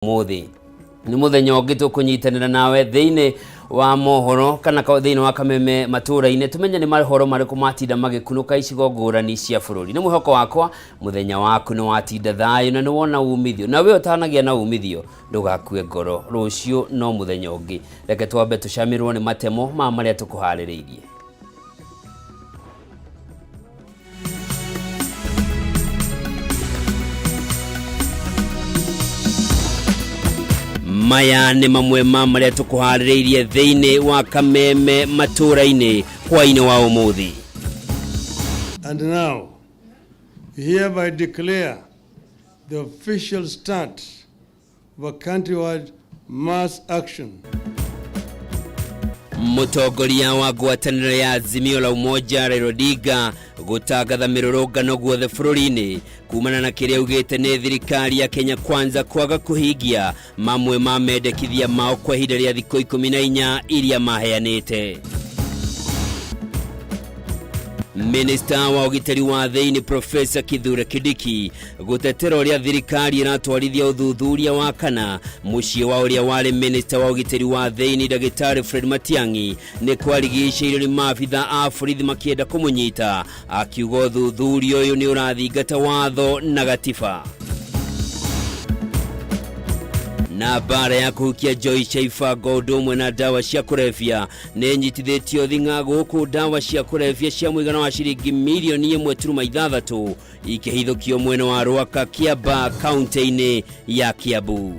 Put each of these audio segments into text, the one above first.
Mũthĩ nĩ mũthenya ũngĩ tũkũnyitanĩra nawe thĩinĩ wa mohoro kana thĩinĩ wa kameme matũra-inĩ, tũmenye nĩ mohoro marĩkũ matinda magĩkunũka icigo ngũrani cia bũrũri. Nĩ mwĩhoko wakwa mũthenya waku nĩ watinda thayũ na nĩ wona umithio, na we ũtanagia na umithio ndũgakue ngoro, rũciũ no mũthenya ũngĩ. Reke twambe tũcamĩrwo nĩ matemo ma marĩa tũkũharĩrĩirie. Maya nĩ mamwe ma marĩa tũkũharĩrĩirie thĩinĩ wa kameme matũra-inĩ hwaĩ-inĩ wa ũmũthĩ. And now, we hereby declare the official start of a countrywide mass action. Mũtongoria wa ngwatanĩro ya Azimio la Umoja Raila Odinga gũtangatha mĩrũrũngano guothe bũrũri-inĩ kumana na kĩrĩa augĩte nĩ thirikari ya Kenya Kwanza kwaga kũhingia mamwe ma mendekithia mao kwa ihinda rĩa thikũ 14 iria maheanĩte. Minista wa ũgitĩri wa thĩinĩ Profesa Kithure Kindiki gũtetera ũrĩa thirikari ĩratwarithia ũthuthuria wa kana mũciĩ wa ũrĩa warĩ minista wa ũgitĩri wa thĩinĩ Ndagĩtarĩ Fred Matiang'i nĩ kwarigicĩirio nĩ maabitha a borithi makĩenda kũmũnyita, akiuga ũthuthuria ũyũ nĩ ũrathingata watho na gatiba. Na mbara ya kũhukia Joy cia ibango ũndũ ũmwe na ndawa cia kũrebia nĩ nyitithĩtio thing'a gũkũ ndawa cia kũrebia cia mũigana wa ciringi mirioni 1.6 ikĩhithũkio mwena wa Rwaka Kĩamba kaunti-inĩ ya Kiambu.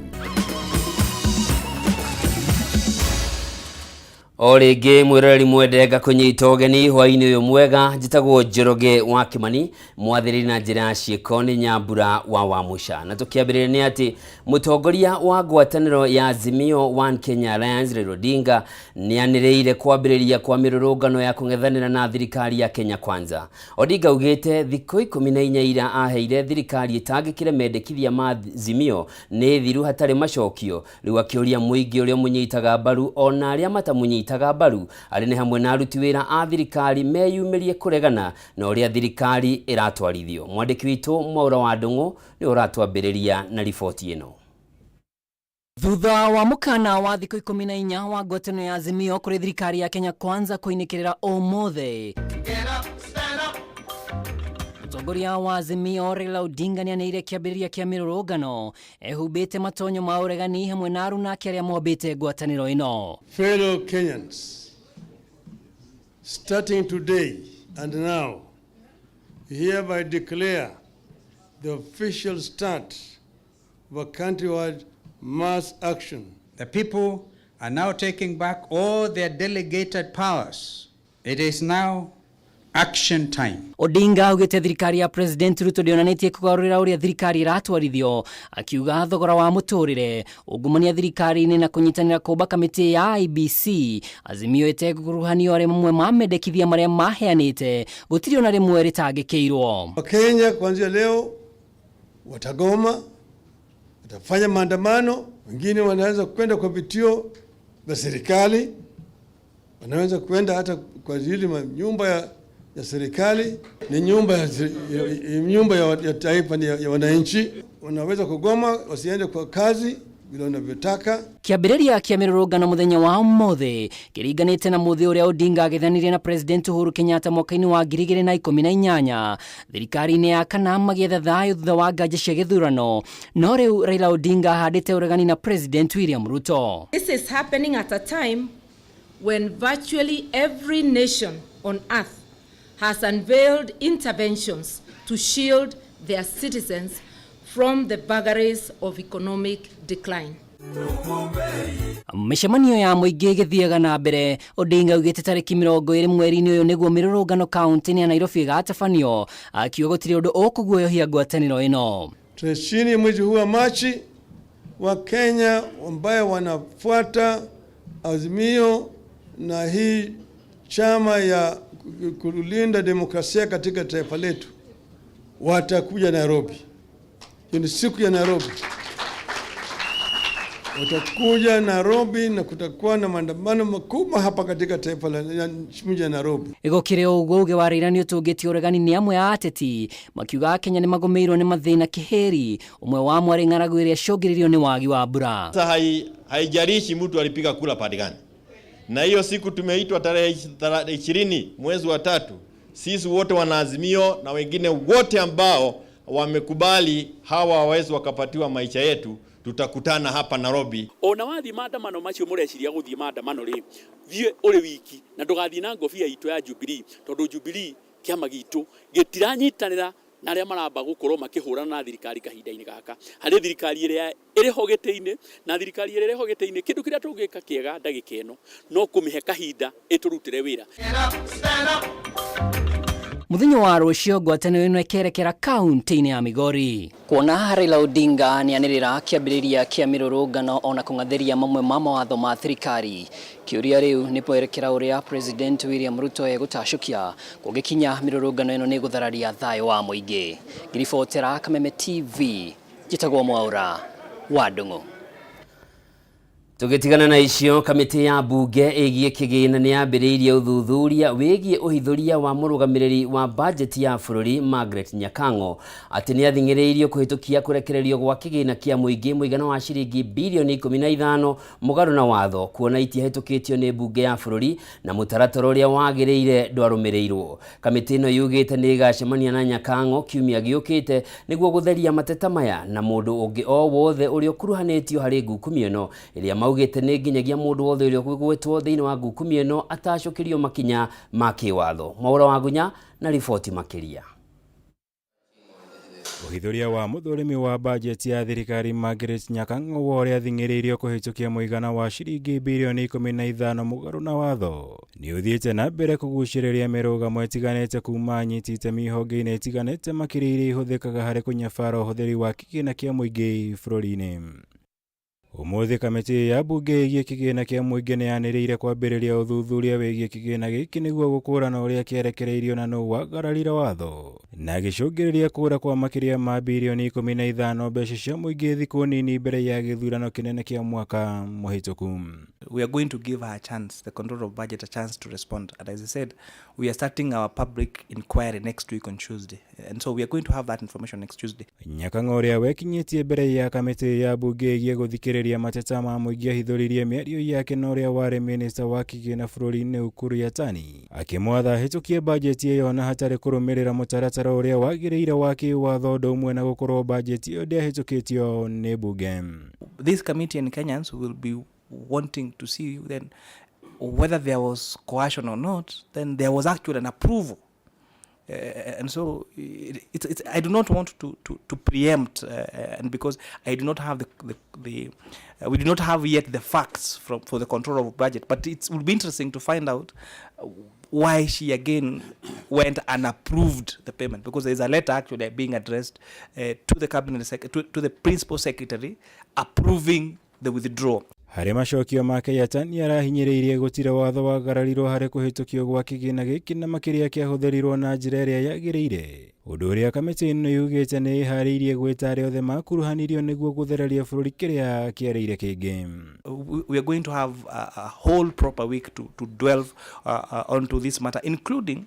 O rĩngĩ mwĩroreri mwende ngakũnyita ũgeni hwaĩ-inĩ ũyũ mwega. Njĩtagwo Njoroge wa Kĩmani, mwathĩrĩri na njĩra ya ciĩko nĩ Nyambura wa Wamũca. Na tũkĩambĩrĩria nĩ atĩ mũtongoria wa ngwatanĩro ya Azimio One Kenya Alliance Raila Odinga nĩ anĩrĩire kwambĩrĩria kwa mĩrũrũngano ya kũng'ethanĩra na thirikari ya Kenya Kwanza. Odinga augĩte thikũ 14 ira aheire thirikari ĩtangĩkĩre mendekithia ma Azimio nĩ thiru hatarĩ macokio. Rĩu akĩũria mũingĩ ũrĩa ũmũnyitaga mbaru ona arĩa matamũnyitaga mbaru arĩ nĩ hamwe na aruti wĩra a thirikari meyumĩrie kũregana na ũrĩa thirikari ĩratwarithio. Mwandĩki witũ Mwaura wa Ndũng'ũ nĩ ũratwambĩrĩria na riboti ĩno. Thutha wa mũkana wa thikũ 14 wa ngwatanĩro ya Azimio kũrĩ thirikari ya Kenya Kwanza kũinĩkĩrĩra ũmũthĩ, mũtongoria wa Azimio Raila Odinga nĩanĩrĩire kĩambĩrĩria kĩa mĩrũrũngano ehumbĩte matonyo ma ũregani hamwe na arunake arĩa mombĩte ngwatanĩro ĩno. Fellow Kenyans, starting today and now, we hereby declare the official start of a countrywide mass action. The people are now taking back all their delegated powers. It is now action time. Odinga augĩte thirikari ya President Ruto ndĩonanĩtie kũgarũrĩra ũrĩa thirikari ĩratwarithio, akiuga thogora wa mũtũrĩre, ungumania thirikari-inĩ na kũnyitanĩra kũmba kamĩtĩ ya IEBC Azimio ĩtegũkuruhanio arĩ mamwe ma mendekithia marĩa maheanĩte gũtirĩ ona rĩmwe rĩtangĩkĩirwo. Wakenya kuanzia leo watagoma, watafanya maandamano, wengine wanaweza kwenda kwa vituo vya serikali, wanaweza kwenda hata kwa ajili nyumba ya serikali, ni nyumba ya taifa, ni ya wananchi. Wanaweza kugoma wasiende kwa kazi vile wanavyotaka. Kĩambĩrĩria kĩa mĩrũrũngano mũthenya wa ũmũthĩ kĩringanĩte na mũthĩ ũrĩa Odinga agethanirie na President Uhuru Kenyatta mwaka-inĩ wa 2018 thirikari-inĩ ya kana magĩetha thayũ thutha wa nganja cia gĩthurano, no rĩu Raila Odinga ahandĩte ũregani na President William Ruto. This is happening at a time when virtually every nation on earth has unveiled interventions to shield their citizens from the vagaries of economic decline. Mĩcemanio ya mũingĩ ĩgĩthiaga na mbere, Odinga augĩte tarĩki 20 mweri-inĩ ũyũ nĩguo mĩrũrũngano kaunti-inĩ ya Nairobi ĩgatabanio, akiuga gũtirĩ ũndũ ũkũguoyohia ngwatanĩro ĩno. Tarehe 20 mwezi huu wa Machi, Wakenya ambaye wanafuata Azimio na hii chama ya kulinda demokrasia katika taifa letu watakuja Nairobi. Hiyo ni siku ya Nairobi. Watakuja Nairobi na kutakuwa na maandamano makubwa hapa katika taifa la mji wa Nairobi. Gũkĩrĩ ũguo uge wa Raila nĩ ũtũngĩtio ũregani nĩ amwe a ateti makiuga Kenya nĩ magũmĩirwo nĩ mathĩna kĩhĩri, ũmwe wamo arĩ ng'aragu ĩrĩa ĩcũngĩrĩirio nĩ wagi wa mbura. Sasa haijalishi mtu alipiga kura pande gani, na hiyo siku tumeitwa tarehe 20 mwezi wa 3, sisi wote wanaazimio na wengine wote ambao wamekubali hawa wawezi wakapatiwa maisha yetu, tutakutana hapa Nairobi. Ona wathi maandamano macio mureciria guthie maandamano ri, thie uri wiki na ndugathie na ngobia itu ya Jubilee, tondu Jubilee kiama gitu gitiranyitanira na aria maramba gukorwo makihurana na thirikari kahinda-inĩ gaka. Harĩ thirikari ĩrĩa ĩrĩ ho gĩtĩ-inĩ na thirikari ĩrĩa ĩrĩ ho gĩtĩ-inĩ, kĩndũ kĩrĩa tũngĩka kĩega ndagĩka ĩno no kũmĩhe kahinda ĩtũrutĩre wĩra. Muthenya wa rũciũ ngwatanĩro ĩno ĩkerekera kaunti-inĩ ya Migori kuona Raila Odinga nĩanĩrĩra kĩambĩrĩria kĩa mĩrũrũngano ona kũng'athĩria mamwe ma mawatho ma thirikari. Kĩũria rĩu nĩ kwerekera ũrĩa President William Ruto egũtacũkia kũngĩkinya mĩrũrũngano ĩno nĩ gũthararia thayũ wa mũingĩ. Ngiribotera Kameme TV, njĩtagwo Mwaura wa Ndung'u. Tũgĩtigana na icio, kamĩtĩ ya mbunge ĩgiĩ kĩgĩna nĩ yambĩrĩirie ũthuthuria wĩgiĩ ũhithũria wa mũrũgamĩrĩri wa bajeti ya bũrũri Margaret Nyakang'o atĩ nĩ athing'ĩrĩirio kũhĩtũkia kũrekererio gwa kĩgĩna kĩa mũingĩ mũigana wa ciringi bilioni 15 mũgarũ na watho, kuona itiahĩtũkĩtio nĩ mbunge ya bũrũri na mũtaratara ũrĩa wagĩrĩire ndwarũmĩrĩirwo. Kamĩtĩ ĩno yugĩte nĩ ĩgacemania na Nyakang'o kiumia gĩũkĩte nĩguo gũtheria mateta maya na mũndũ ũngĩ o wothe ũrĩa ũkuruhanĩtio harĩ ngukumio ĩno ĩrĩa maugĩte nĩ nginyagia mũndũ wothe ũrĩa ũkũgwetwo thĩinĩ wa ngukumio ĩno atacũkĩrio makinya ma kĩwatho. Mwaura wa Gunya na riboti makĩria. Ũhithũria wa mũthũrimi wa bajeti ya thirikari Margaret Nyakang'o wa ũrĩa athing'ĩrĩirio kũhĩtũkia mũigana wa ciringi bilioni 15 mũgarũ na watho nĩ ũthiĩte na mbere kũgucĩrĩria mĩrũgamo ĩtiganĩte kuma anyiti itemi honge-inĩ itiganĩte makĩria iria ihũthĩkaga harĩ kũnyabara ũhũthĩri wa kĩgĩna kĩa mũingĩ bũrũri-inĩ. Ũmũthĩ kamĩtĩ ya mbunge ĩgiĩ kĩgĩna kĩa mũingĩ nĩ yanĩrĩire kwambĩrĩria ũthuthuria wĩgiĩ kĩgĩna gĩkĩ nĩguo gũkũũrana ũrĩa kĩarekereirio na nũũ wagararire watho na gĩcũngĩrĩria kũũra kwa makĩria ma bilioni 15 mbeca cia mũingĩ thikũ nini mbere ya gĩthurano kĩnene kĩa mwaka mũhĩtũku. We are going to give her a chance, the Controller of Budget, a chance to respond. And as I said, we are starting our public inquiry next week on Tuesday. And so we are going to have that information next Tuesday. Nyakang'o ũrĩa wekinyĩtie mbere ya kamĩtĩ ya mbunge ĩgiĩ gũthikĩrĩria mateta ma mũingĩ ahithũririe mĩario yake na ũrĩa warĩ minista wa kĩgĩna bũrũri-inĩ Ukur Yatani akĩmwatha ahĩtũkie bajeti ĩyo na hatarĩ kũrũmĩrĩra mũtaratara ũrĩa wagĩrĩire wa kĩwatho ũndũ ũmwe na gũkorwo bajeti ĩyo ndĩahĩtũkĩtio nĩ mbunge. This committee and Kenyans will be wanting to see then whether there was coercion or not. Then there was actually an approval. And so it's I do not want to preempt, and because I do not have the we do not have yet the facts for the control of budget, but it will be interesting to find out why she again went and approved the payment, because there is a letter actually being addressed to the cabinet to the principal secretary approving the withdrawal. Harĩ macokio make Yatani arahinyĩrĩirie gũtirĩ watho wagararirwo harĩ kũhĩtũkio gwa kĩgĩna gĩkĩ na makĩria kĩahũthĩrirwo na njĩra ĩrĩa yagĩrĩire, ũndũ ũrĩa kamĩtĩ ĩno yugĩte nĩ ĩharĩirie gwĩta arĩa othe makuruhanirio nĩguo gũthereria bũrũri kĩrĩa kĩarĩire kĩngĩ. We are going to have a whole proper week to delve onto this matter, including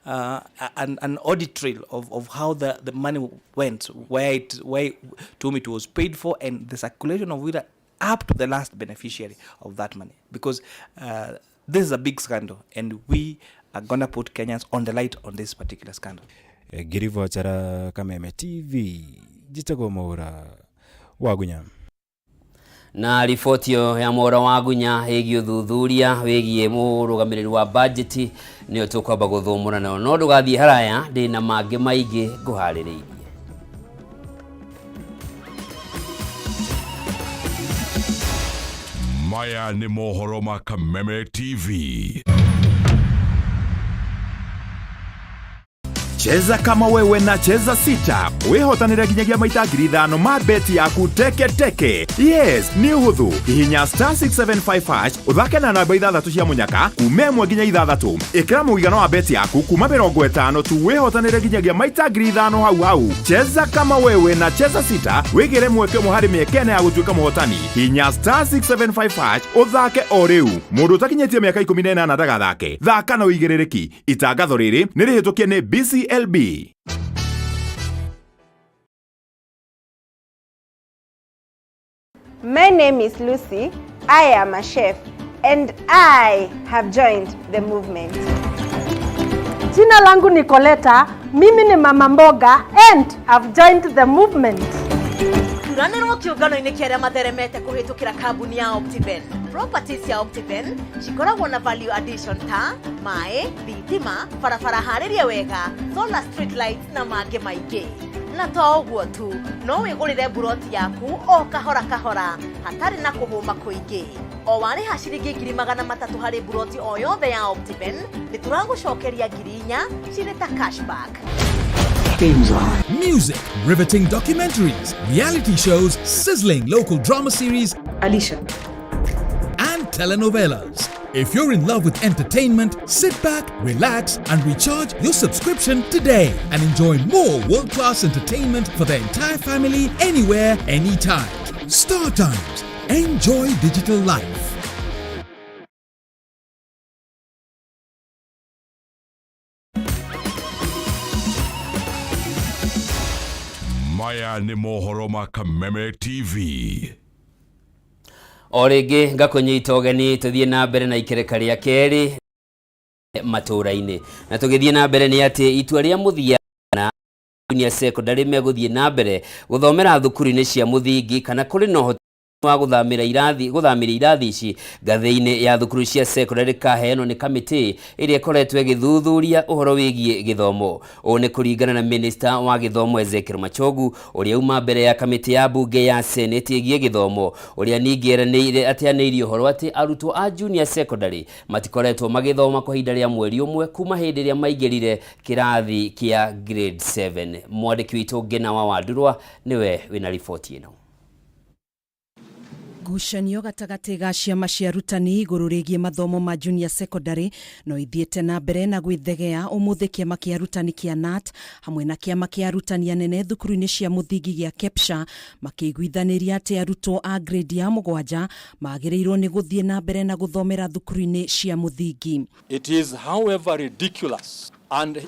an audit trail of how the money went, where to whom it was paid for, and the circulation of it up to the last beneficiary of that money, because this is a big scandal and we are gonna put Kenyans on the light on this particular scandal. Ngiribotera Kameme TV, njĩtagwo Mwaura wa Gunya. Na riboti ĩyo ya Mwaura wa Gunya ĩgiĩ ũthuthuria wĩgiĩ mũrũgamĩrĩri wa bajeti nĩyo tũkwamba gũthũmũra nayo, no ndũgathiĩ haraya, ndĩna mangĩ maingĩ ngũharĩrĩirie. Maya nĩ mohoro ma Kameme TV. Cheza kama wewe na Cheza Sita wĩhotanĩre nginyagia maita 5,000 ma beti yaku teke teke. Yes, nĩ ũhũthũ. Hihinya star 675 hash ũthake na namba ithathatũ cia mũnyaka kuma 1 nginya 6. Ĩkĩra mũigana wa beti yaku kuma 50 tu wĩhotanĩre nginyagia maita 5,000 hau hau. Cheza kama wewe na Cheza Sita wĩgĩre mweke ũmwe harĩ mĩeke ĩna ya gũtuĩka mũhotani. Hihinya star 675 hash ũthake o rĩu. Mũndũ ũtakinyĩtie mĩaka 18 ndagathake. Thaka na ũigĩrĩrĩki. Itangatho rĩrĩ nĩ rĩhĩtũkie nĩ BCLB. My name is Lucy. I am a chef and I have joined the movement. Jina langu ni Coleta, mimi ni mama mboga and I've joined the movement. Thuranĩrwo kĩũngano-inĩ kĩa arĩa matheremete kũhĩtũkĩra kambuni ya Optiven. Properties cia Optiven cikoragwo na value addition ta maĩ, thitima, barabara harĩrie wega, solar street lights na mangĩ maingĩ. Na to ũguo tu, no wĩgũrĩre mburoti yaku o kahora kahora hatarĩ na kũhũma kũingĩ. O warĩha ciringi 300,000 harĩ mburoti o yothe ya Optiven, nĩ tũragũcokeria 4,000 cirĩ ta cashback. Music, riveting documentaries, reality shows, sizzling local drama series, Alicia, and telenovelas. If you're in love with entertainment, sit back, relax, and recharge your subscription today and enjoy more world-class entertainment for the entire family anywhere, anytime. Star Times. Enjoy digital life. Maya nĩ mohoro ma Kameme TV. O rĩngĩ ngakũnyita ũgeni tũthiĩ na mbere na ikereka rĩa kerĩ matũũra-inĩ, na tũgĩthiĩ na mbere nĩ atĩ itua rĩa mũthia na junior secondary megũthiĩ na mbere gũthomera thukuru-inĩ cia mũthingi kana kũrĩ na ũhoti wa gũthamĩra irathi gũthamĩria irathi ici ngathĩ-inĩ ya thukuru cia secondary kaheanwo nĩ kamĩtĩ ĩrĩa ĩkoretwo ĩgĩthuthuria ũhoro wĩgiĩ gĩthomo. Ũũ nĩ kũringana na minista wa gĩthomo Ezekiel Machogu ũrĩa uma mbere ya kamĩtĩ ya bunge ya Senate ĩgiĩ gĩthomo, ũrĩa ningĩ eranĩire ateanĩirie ũhoro atĩ arutwo a junior secondary matikoretwo magĩthoma kwa ihinda rĩa mweri ũmwe kuma hĩndĩ ĩrĩa maingĩrire kĩrathi kĩa grade 7. Mwandĩki witũ Ngena wa Wandurwa nĩwe wĩna riboti ĩno. Ngucanio gatagatĩ ga ciama cia arutani igũrũ rĩgiĩ mathomo ma junior secondary no ithiĩte na mbere na gwĩthegea. Ũmũthĩ kĩama kĩa arutani kĩa KNUT hamwe na kĩama kĩa arutani anene thukuru-inĩ cia mũthingi gĩa KEPSHA makĩiguithanĩria atĩ arutwo a grade ya 7 magĩrĩirwo nĩ gũthiĩ na mbere na gũthomera thukuru-inĩ cia mũthingi. It is, however, ridiculous and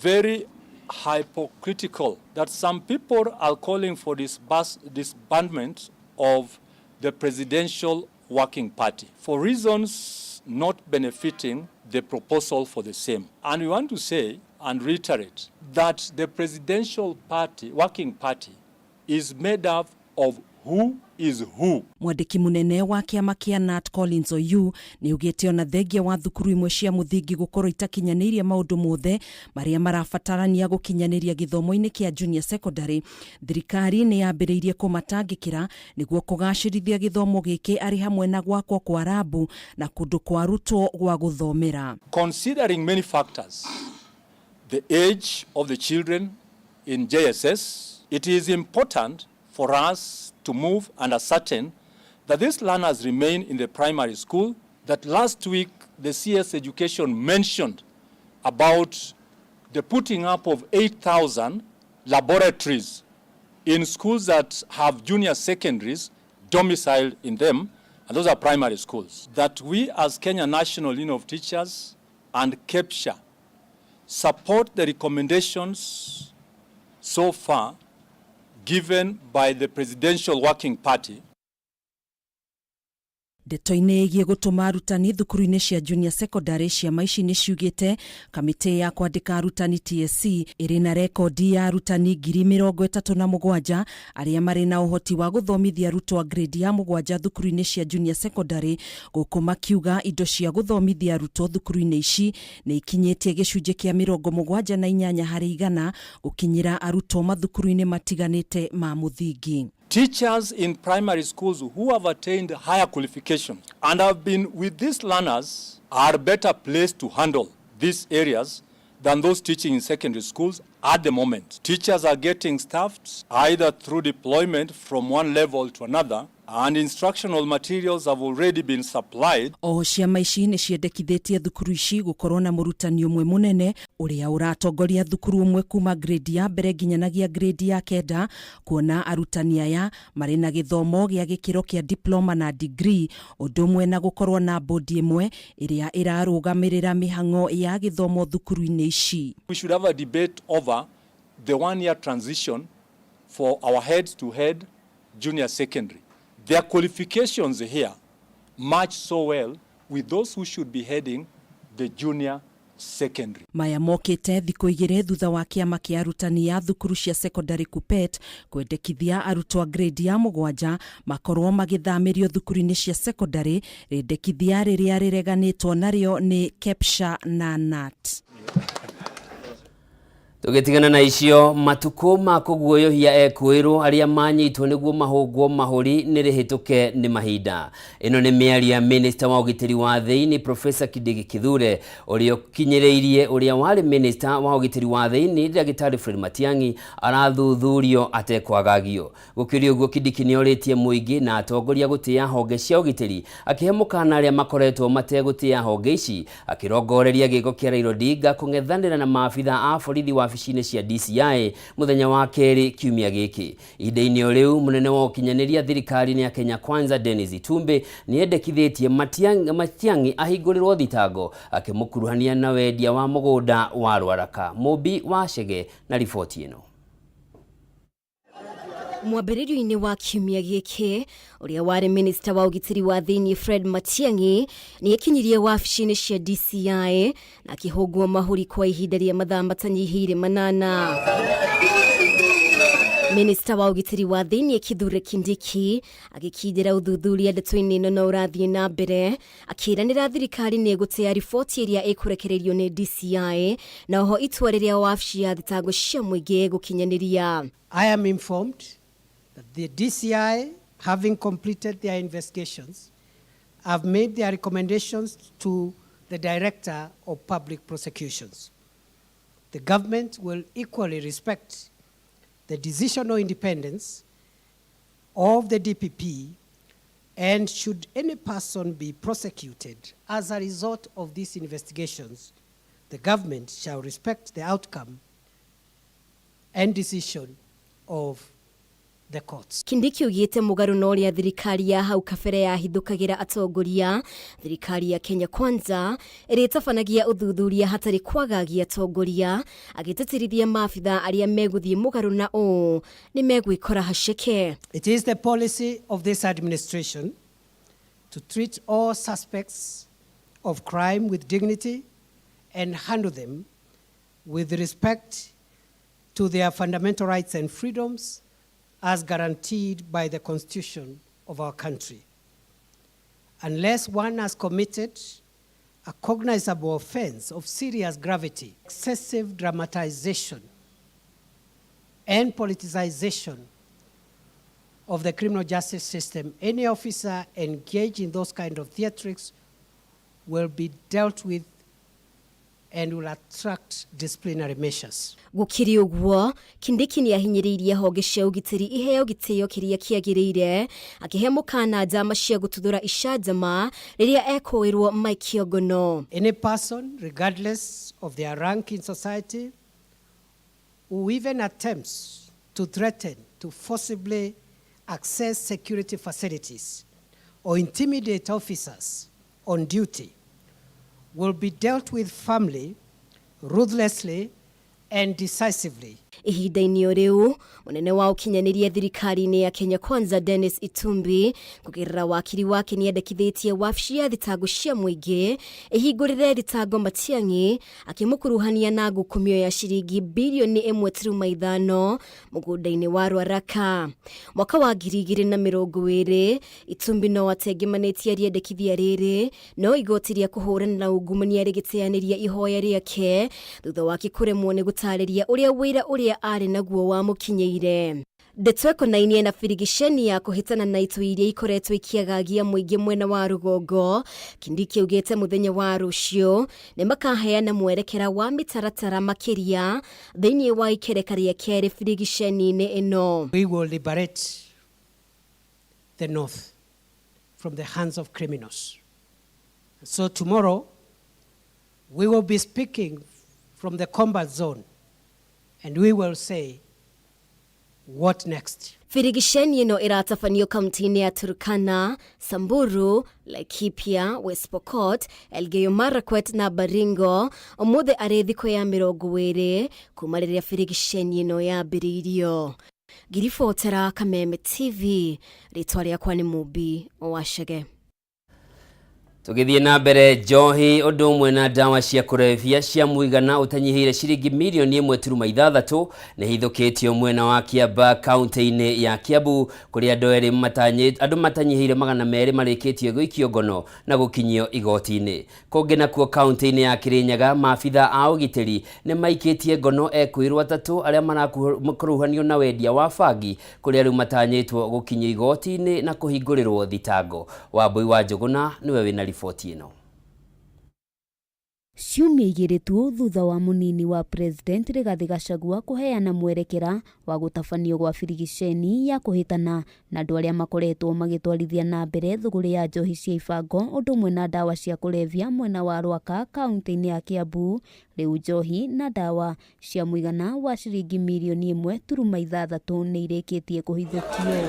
very hypocritical that some people are calling for this disbandment of the Presidential Working Party for reasons not benefiting the proposal for the same. And we want to say and reiterate that the Presidential Party, Working Party is made up of who is who. Mwandĩki mũnene wa kĩama kĩa KNUT Collins Oyu nĩ augĩte ona thengia wa thukuru imwe cia mũthingi gũkorwo itakinyanĩirie maũndũ mothe marĩa marabatarania gũkinyanĩria gĩthomo-inĩ kĩa junior secondary, thirikari nĩ yambĩrĩirie kũmatangĩkĩra nĩguo kũgacĩrithia gĩthomo gĩkĩ arĩ hamwe na gwakwo kwa rabu na kũndũ kwa arutwo gwa gũthomera. Considering many factors, the age of the children in JSS, it is important for us to move and ascertain that these learners remain in the primary school. That last week the CS Education mentioned about the putting up of 8,000 laboratories in schools that have junior secondaries domiciled in them, and those are primary schools. That we as Kenya National Union of Teachers and KEPSHA support the recommendations so far given by the Presidential Working Party. Ndeto-inĩ ĩgiĩ gũtũma arutani thukuru-inĩ cia junior secondary, ciama ici nĩ ciugĩte kamĩtĩ ya kwandĩka arutani TSC ĩrĩ na rekondi ya arutani 37,000 arĩa marĩ na ũhoti wa gũthomithia arutwo a grade ya 7 thukuru-inĩ cia junior secondary, gũkũ makiuga indo cia gũthomithia arutwo thukuru-inĩ ici nĩ ikinyĩtie gĩcunjĩ kĩa 78 harĩ igana gũkinyĩra arutwo mathukuru-inĩ matiganĩte ma mũthingi. Teachers in primary schools who have attained higher qualifications and have been with these learners are better placed to handle these areas than those teaching in secondary schools at the moment. Teachers are getting staffed either through deployment from one level to another, and instructional materials have already been supplied. Oho ciama ici nĩ ciendekithĩtie thukuru ici gũkorwo na mũrutani ũmwe mũnene ũrĩa ũratongoria thukuru ũmwe kuma grade ya mbere nginyanagia grade ya 9, kuona arutani aya marĩ na gĩthomo gĩa gĩkĩro kĩa diploma na degree, ũndũ ũmwe na gũkorwo na bodi ĩmwe ĩrĩa ĩrarũgamĩrĩra mĩhang'o ya gĩthomo thukuru-inĩ ici. We should have a debate over the 1-year transition for our head-to-head junior secondary. Their qualifications here match so well with those who should be heading the junior secondary. Maya mokĩte thikũ 2 thutha wa kĩama kĩa arutani ya thukuru cia secondary KUPPET kwendekithia arutwo a grade ya 7 makorwo magĩthamĩrio thukuru-inĩ cia secondary, rĩendekithia rĩrĩa rĩreganĩtwo narĩo nĩ KEPSHA na KNUT. Tũgĩtigana na icio, matukũ ma kũguoyohia ekũĩrwo arĩa manyitwo nĩguo mahũngwo mahũri nĩ rĩhĩtũke nĩ mahinda. Ĩno nĩ mĩario ya Minister wa ũgitĩri wa thĩinĩ Professor Kindiki Kithure ũrĩa ũkinyĩrĩirie ũrĩa warĩ Minister wa ũgitĩri wa thĩinĩ Ndagĩtarĩ Fred Matiang'i arathuthurio atekwagagio. Gũkĩrĩ ũguo, Kindiki nĩorĩtie mũingĩ na atongoria gũtĩa honge cia ũgitĩri, akĩhe mũkana arĩa makoretwo mategũtĩa honge ici, akĩrongoreria gĩko kĩa Raila Odinga kũng'ethanĩra na maabitha a borithi wabici-inĩ cia DCI mũthenya wa kerĩ kiumia gĩkĩ. Ihinda-inĩ o rĩu, mũnene wa ũkinyanĩria thirikari-inĩ ya Kenya Kwanza Dennis Itumbi nĩendekithĩtie Matiang'i ahingũrĩrwo thitango akĩmũkuruhania na wendia wa mũgũnda wa Rwaraka. Mũmbi wa Chege na riboti ĩno. Mwambĩrĩrio-inĩ wa kiumia gĩkĩ, ũrĩa warĩ minista wa ũgitĩri wa thĩinĩ Fred Matiang'i nĩ ekinyirie wabici-inĩ cia DCI na akĩhũngwo mahũri kwa ihinda rĩa mathaa matanyihĩire 8. Minista wa ũgitĩri wa thĩinĩ Kithure Kindiki agĩkindĩra ũthuthuria ndeto-inĩ ĩno no ũrathiĩ na mbere, akĩranĩra thirikari nĩ ĩgũtĩa riboti ĩrĩa ĩkũrekererio nĩ DCI na oho itua rĩrĩa wabici ya thitango cia mũingĩ gũkinyanĩria. I am informed that the DCI, having completed their investigations, have made their recommendations to the Director of Public Prosecutions. The government will equally respect the decisional independence of the DPP, and should any person be prosecuted as a result of these investigations, the government shall respect the outcome and decision of the courts. Kindiki oigĩte mũgarũ na ũrĩa thirikari ya hau kabere yahithũkagĩra atongoria, thirikari ya Kenya Kwanza ĩrĩtabanagia ũthuthuria hatarĩ kwagagia atongoria, agĩtĩtĩrithia maabitha arĩa megũthiĩ mũgarũ na ũũ nĩ megwĩkora haceke. It is the policy of this administration to treat all suspects of crime with dignity and handle them with respect to their fundamental rights and freedoms as guaranteed by the Constitution of our country. Unless one has committed a cognizable offense of serious gravity, excessive dramatization and politicization of the criminal justice system, any officer engaged in those kind of theatrics will be dealt with and will attract disciplinary measures. Gũkĩrĩ ũguo, Kindiki nĩ ahinyĩrĩirie honge cia ũgitĩri iheo gĩtĩo kĩrĩa kĩagĩrĩire, akĩhe mũkana njama cia gũtuthũra icanjama rĩrĩa ekũĩrwo maikio ngono. Any person, regardless of their rank in society, who even attempts to threaten to forcibly access security facilities or intimidate officers on duty will be dealt with firmly, ruthlessly, and decisively. Ihinda-inĩ o rĩu, mũnene wa ũkinyanĩria thirikari-inĩ ya Kenya Kwanza Dennis Itumbi kũgerera wakiri wake nĩendekithĩtie wabici ya thitango cia mũingĩ ĩhingũrĩre thitango Matiang'i akĩmũkuruhania na ngukumio ya ciringi birioni 1.5 mũgũnda-inĩ wa Rwaraka. Mwaka wa 2020 Itumbi no atengemanĩtie rĩendekithia rĩrĩ, no igoti rĩa kũhũrana na ungumania rĩgĩteanĩria ihoya rĩake thutha wake kũremwo nĩ gũtarĩria ũrĩa wĩra ũrĩa arĩ naguo wamũkinyĩire. Ndeto ĩkonainie na birigiceni ya kũhĩtana na itoi iria ikoretwo ikĩagagia mũingĩ mwena wa rũgongo. Kindiki augĩte mũthenya wa rũciũ nĩ makaheana mwerekera wa mĩtaratara makĩria thĩinĩ wa ikereka rĩa kerĩ birigiceni-inĩ ĩno. We will liberate the North from the hands of criminals. So tomorrow, we will be speaking from the combat zone and we will say, what next? Birigiceni ĩno ĩratabanio kaunti-inĩ ya Turkana, Samburu, Laikipia, West Pokot, Elgeyo Marakwet na Baringo ũmũthĩ arĩ thikũ ya 20 kuma rĩrĩa birigiceni ĩno yambĩrĩirio. Ngiribotera Kameme TV, rĩtwa rĩakwa nĩ Mũmbi wa Chege. Tũgĩthiĩ na mbere, njohi ũndũ ũmwe na ndawa cia kũrebia cia mũigana ũtanyihĩire ciringi mirioni 1.6 nĩ hithũkĩtio mwena wa Kiambaa kaunti-inĩ ya Kiambu kũrĩa andũ erĩ andũ matanyihĩire 200 marĩkĩtie gũikio ngono na gũkinyio igoti-inĩ. Kũngĩ nakuo kaunti-inĩ ya Kirinyaga maabitha a ũgitĩri nĩ maikĩtie ngono ekwĩrwo atatũ arĩa marakuruhanio na wendia wa bangi kũrĩa rĩu matanyĩtwo gũkinyio igoti-inĩ na kũhingũrĩrwo thitango. Wambui wa Njũgũna nĩwe wĩna riboti ĩno. Ciumia igĩrĩ tu thutha wa mũnini wa President Rigathi Gachagua kũheana mwerekera wa gũtabanio gwa birigiceni ya kũhĩtana na andũ arĩa makoretwo magĩtwarithia na mbere thũgũrĩ ya njohi cia ibango ũndũ ũmwe na ndawa cia kũrebia mwena wa Rwaka kaunti-inĩ ya Kiambu, rĩu njohi na ndawa cia mũigana wa ciringi mirioni 1.6 nĩ irĩkĩtie kũhithũkio.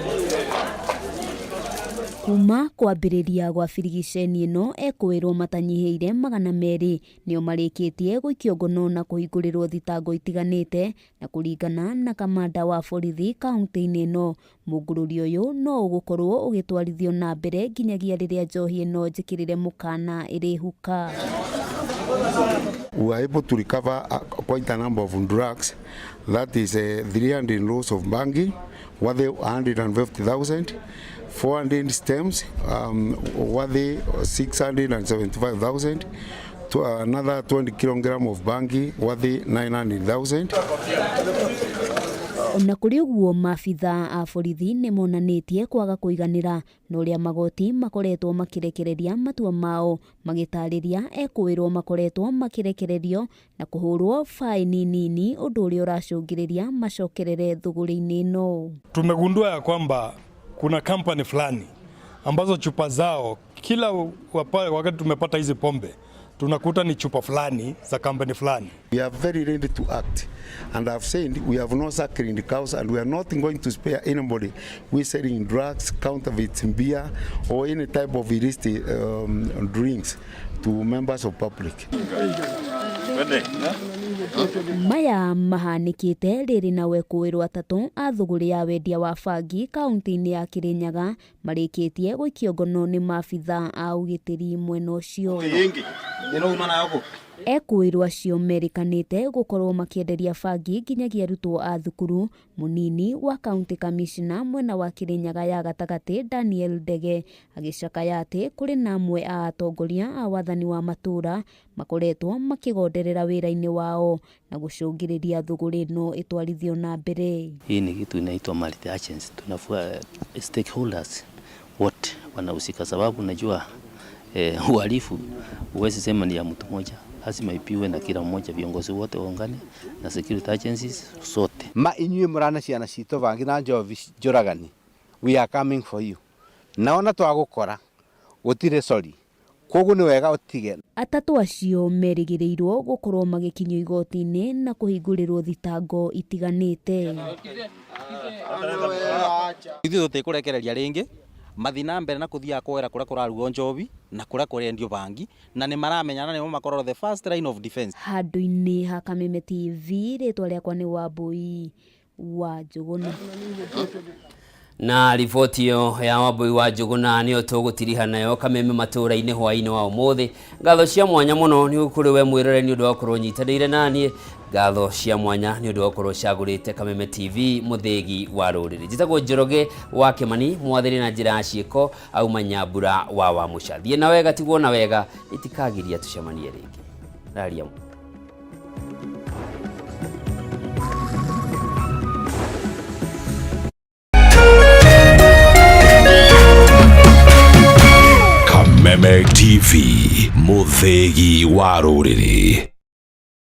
Kuma kwambĩrĩria gwa birigiceni ĩno ekwĩrwo matanyihĩire 200 nĩo marĩkĩtie gũikio ngono na kũhingũrĩrwo thitango itiganĩte na kũringana na kamanda wa borithi kaunti-inĩ ĩno mũngũrũri ũyũ no ũgũkorwo ũgĩtwarithio na mbere nginyagia rĩrĩa njohi ĩno njĩkĩrĩre mũkana ĩrĩhuka. We were able to recover quite a number of drugs, that is 300 rolls of bangi worth 150,000, 400 stems worth 675,000, to another 20 kilogram of bangi worth 900,000. Ona kũrĩ ũguo maabitha a borithi nĩ monanĩtie kwaga kũiganĩra na ũrĩa magoti makoretwo makĩrekereria matua mao magĩtarĩria ekwĩrwo makoretwo makĩrekererio na kũhũrwo faini nini ũndũ ũrĩa ũracũngĩrĩria macokerere thũgũrĩ-inĩ ĩno. Tumegundua ya kwamba kuna kampani fulani ambazo chupa zao kila wakati tumepata hizi pombe tunakuta ni chupa fulani za kampani fulani. We are very ready to act and I've said we have no sacred cows and we are not going to spare anybody who is selling drugs, counterfeit beer or any type of illicit drinks to members of public. Maya mahanĩkĩte rĩrĩ na wekũĩrwo atatũ a thũgũrĩ ya wendia wa bangi kaunti-inĩ ya Kirinyaga marĩkĩtie gũikio ngono nĩ maabitha a ũgitĩri mwena ũcio. Ekũĩrwo acio merĩkanĩte gũkorwo makĩenderia bangi nginyagia arutwo a thukuru. Mũnini wa county commissioner mwena wa Kirinyaga ya gatagatĩ Daniel Ndege agĩcakaya atĩ kũrĩ na amwe a atongoria a wathani wa matũũra makoretwo makĩgonderera wĩra-inĩ wao na gũcũngĩrĩria thũgũrĩ ĩno ĩtwarithio na mbere. Hii ni kitu inaitwa multi agency, tunafua stakeholders wote wanahusika, sababu najua uhalifu huwezi sema ni ya mtu mmoja, lazima ipiwe na kila mmoja, viongozi wote waungane na security agencies sote. Ma inyuĩ mũrana ciana citũ bangi na njovi njũragani, we are coming for you. Naona twagũkora gũtirĩ sorry, koguo nĩ wega ũtige. Atatũ acio merĩgĩrĩirwo gũkorwo magĩkinyio igoti-inĩ na kũhingũrĩrwo thitango itiganĩte. Ithuĩ tũtikũrekereria rĩngĩ mathi na mbere na kũthiaga kũgera kũrĩa kũrarugwo njovi na kũrĩa kũrendio bangi, na nĩ maramenyana nĩmo makoragwo the first line of defense. Handũ-inĩ ha Kameme TV, rĩtwa rĩakwa nĩ Wambui wa Njũgũna. Na riboti ĩyo ya Wambui wa Njũgũna nĩyo tũgũtiriha nayo Kameme matũũra-inĩ hwaĩ-inĩ wa ũmũthĩ. Ngatho cia mwanya mũno nĩ kũrĩ we mwĩrore nĩ ũndũ wa gũkorwo ũnyitanĩire naniĩ. Ngatho cia mwanya nĩ ũndũ wa gũkorwo ũcagũrĩte Kameme TV mũthĩgi wa rũrĩrĩ. Njĩtagwo Njoroge wa Kĩmani, mwathĩri na njĩra ya ciĩko auma Nyambura wa Wamũca. Thiĩ na wega, tigwo na wega, itikagiria tũcemanie rĩngĩ. Raria. Kamek TV, mũthĩgi wa rũrĩrĩ.